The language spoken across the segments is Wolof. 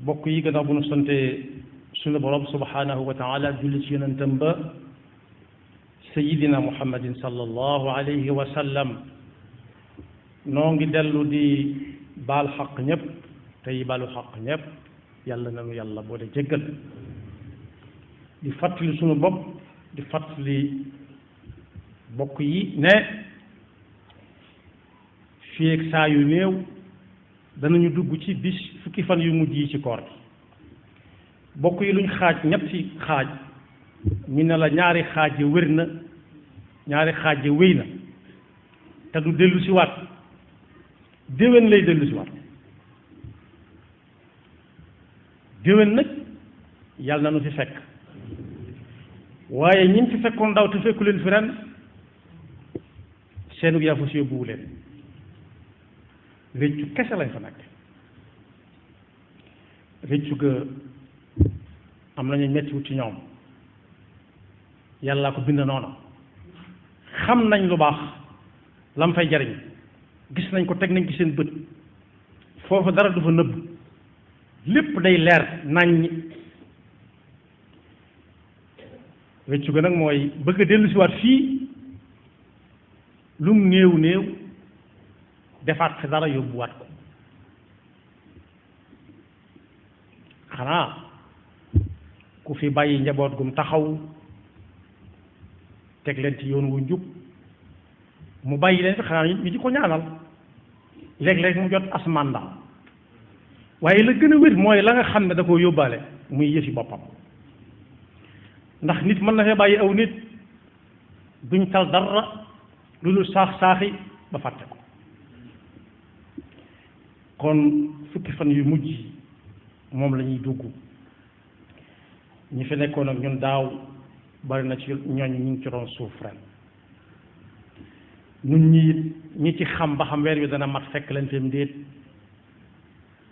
bokk yi gannaaw bu nu sante sunu borom subhanahu wa taala julli ci yonentam ba sayidina muhammadin sallallahu alayhi wa sallam noo ngi dellu di baal xaq ñëpp tey baalu xaq ñëpp yàlla nanu yàlla boole jéggal di fàttali sunu bopp di fàttali bokk yi ne fii ak saa yu néew danañu dugg ci bis fukki fan yu mujj yi ci koor gi bokk yi luñ xaaj ñetti xaaj ñu ne la ñaari xaaj yi wér na ñaari xaaj yi wéy na te du dellu si waat déwén lay dellu si waat déwén nag yàlla na nu fi fekk waaye ñi fi fekkoon daaw te fekku leen fi ren seenu yaa si yóbbuwu leen réccu kese lañ fa nekk réccu ga am nañu mettiwut ci ñoom yàlla ko bind noonu xam nañ lu baax lam fay jariñ gis nañ ko teg nañ ci seen bët foofu dara du fa nëbb lépp day leer naññ réccu ga nag mooy bëgg a dellu si waat fii lum néew néew defaat fi dara yóbbuwaat ko xanaa ku fi bàyyi njaboot gum taxaw teg leen ci yoon wu njub mu bàyyi leen fi xanaa ñu di ko ñaanal léeg-léeg mu jot as mandat waaye la gën a wér mooy la nga xam ne da koo yóbbaale muy yëfi boppam ndax nit mën na fee bàyyi aw nit duñ tal dara lu dul saax-saaxi ba fàtte ko kon fukki fan yu mujj moom la ñuy dugg ñi fi nekkoon ak ñun daaw bari na ci ñooñ ñu ngi ci doon suuf ren ñun ñi ci xam ba xam weer wi dana mat fekk leen fi mu déet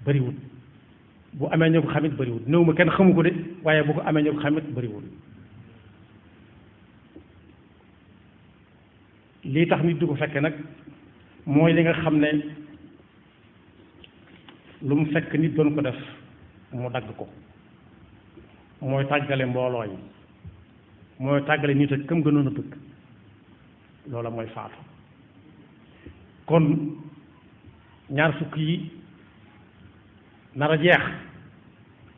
bariwul bu amee ñoo ko xamit bariwul néew ma kenn xamu ko de waaye bu ko amee ñoo ko xamit bariwul lii tax nit du ko fekke nag mooy li nga xam ne lu mu fekk nit doon ko def mu dagg ko mooy tàggale mbooloo yi mooy tàggale nit ak këm gënoon a bëgg loola mooy faatu kon ñaar fukk yi nar a jeex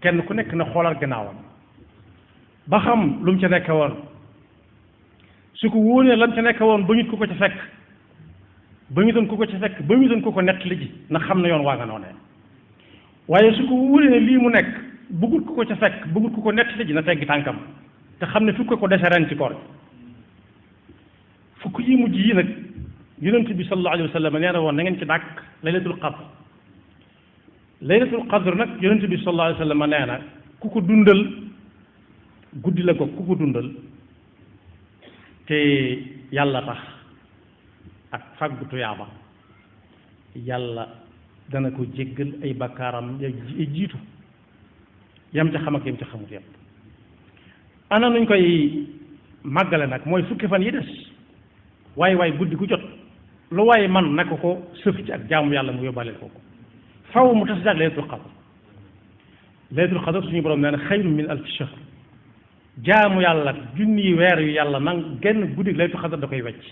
kenn ku nekk na xoolal gannaawam ba xam lu mu ca nekke woon su ko wóonee lam ca nekke woon ba ñu ko ca fekk ba ñu doon ko ca fekk ba ñu doon ko nettali ji na xam ne yoon waa nga noonee waaye su ko wóoree ne lii mu nekk bëggul ko ca fekk bëggul ko nettali ji na teggi tànkam te xam ne fukk ko dese ren ci koor fukk yi mujj yi nag yonent bi sallallahu alayhi wa sallam nee na woon na ngeen ci dàkk laylatul qadr laylatul qadr nag yonent bi sallallahu alayhi wa sallam nee na ku ko dundal guddi la ko ku ko dundal te yàlla tax ak fàggu tuyaaba yàlla dana ko jéggal ay bakkaaram ya jiitu yam ca xam ak yam ca xamut yépp ana nuñ koy màggale nag mooy fukki fan yi des waaye guddi gu jot lu waaye man naka ko sëf ci ak jaamu yàlla mu yóbbaaleel ko faw mu tas jaag laylatul qadr laylatul qadr suñu borom nee na xayrun min alfi shahr jaamu yàlla junni weer yu yàlla nang genn guddi laylatul qadr da koy wecc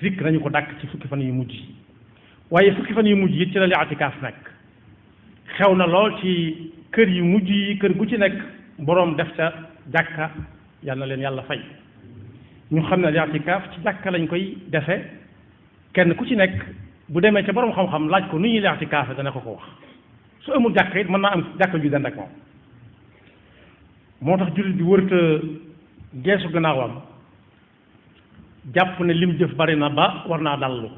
rikk nañu ko dàkk ci fukki fan yu mujj waaye fukki fan yu mujj yi ci la li atikaaf nekk xew na lool ci kër yu mujj yi kër gu ci nekk boroom def ca jàkka yal na leen yàlla fay ñu xam ne li atikaaf ci jàkka lañ koy defe kenn ku ci nekk bu demee ca boroom xam-xam laaj ko nu ñuy li atikaaf dana ko wax su amul jàkka it mën naa am jàkka ju dend ak moom moo tax jullit bi wërta geesu gannaawam jàpp ne lim jëf bari na ba war naa dallu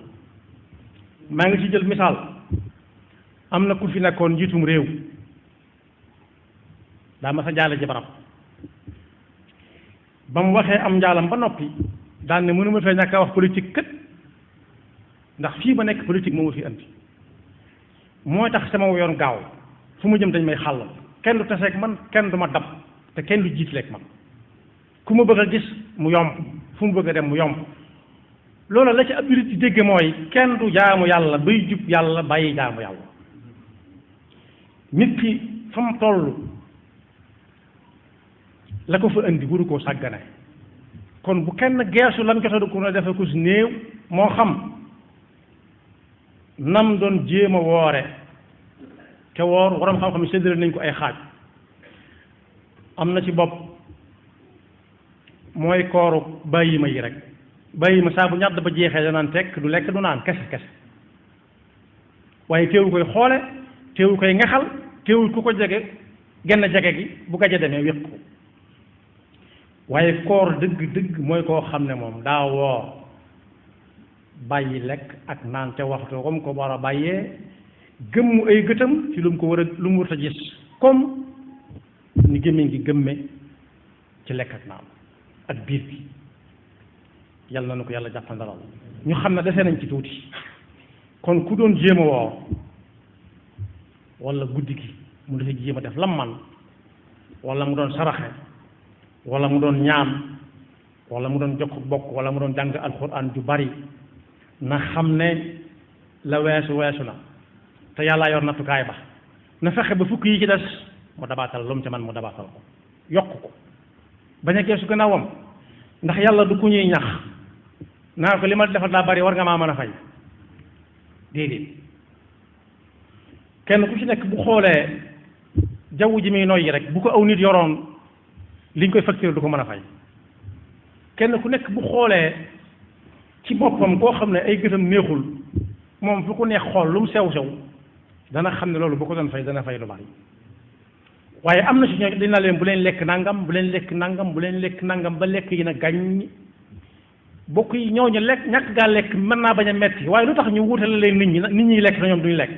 maa ngi ci jël misaal am na ku fi nekkoon njiitum réew daa ma sa jaale ji barab ba mu waxee am njaalam ba noppi daan ne mënuma fee ñàkk a wax politique kët ndax fii ba nekk politique moo ma fi andi mooy tax sama yoon gaaw fu ma jëm dañ may xàllal kenn du taseeg man kenn du ma dab te kenn du jiitleeg man ku ma bëgg a gis mu yomb fu mu bëgg a dem mu yomb loolu la ci ab julit ci dégge mooy kenn du jaamu yàlla bay jub yàlla bàyyi jaamu yàlla nit ki fa mu toll la ko fa indi waru koo sàggane kon bu kenn geesu lam jotadu ko ne defe ko si néew moo xam nam doon jéem a woore te woor waroom xam-xam yi séddale nañ ko ay xaaj am na ci bopp mooy kooru bàyyi ma yi rek bàyyi ma saa bu ñàdd ba jeexee danaan tekk du lekk du naan kese kese waaye teewul koy xoole teewul koy ngexal teewul ku ko jege genn jege gi bu gaje demee wéq ko waaye koor dëgg mooy koo xam ne moom daa woor bàyyi lekk ak naan te waxtu comme ko war a bàyyee gëmmu ay gëtam ci lu mu ko war a lu mu war a gis comme ni gémmiñ gi gëmme ci lekk ak naan ak biir bi yàlla na ko yàlla jàppandalal ñu xam ne dese nañ ci tuuti kon ku doon jéem a woor wala guddi gi mu dafa jéem a def lam man wala mu doon saraxe wala mu doon ñaan wala mu doon jokk bokk wala mu doon jàng alxuraan ju bari na xam ne la weesu na te yàlla yor nattukaay ba na fexe ba fukk yi ci des mu dabaatal lu mu ca man mu dabaatal ko yokk ko bañ a geesu gannaawam ndax yàlla du ku ñuy ñax naa ko li ma defal daa bari war nga maa mën a fay déedéet kenn ku ci nekk bu xoolee jaww ji muy noyyi rek bu ko aw nit yoroon liñ koy facture du ko mën a fay kenn ku nekk bu xoolee ci boppam koo xam ne ay gëtam neexul moom fu ko neex xool lu mu sew dana xam ne loolu bu ko doon fay dana fay lu bari waaye am na si ñoo dina leen bu leen lekk nangam bu leen lekk nangam bu leen lekk nangam ba lekk yi na gàññ bokk yi ñëw ñu lekk ñàkk gaa lekk mën naa bañ a metti waaye lu tax ñu wutale leen nit ñi lekk na ñoom duñu lekk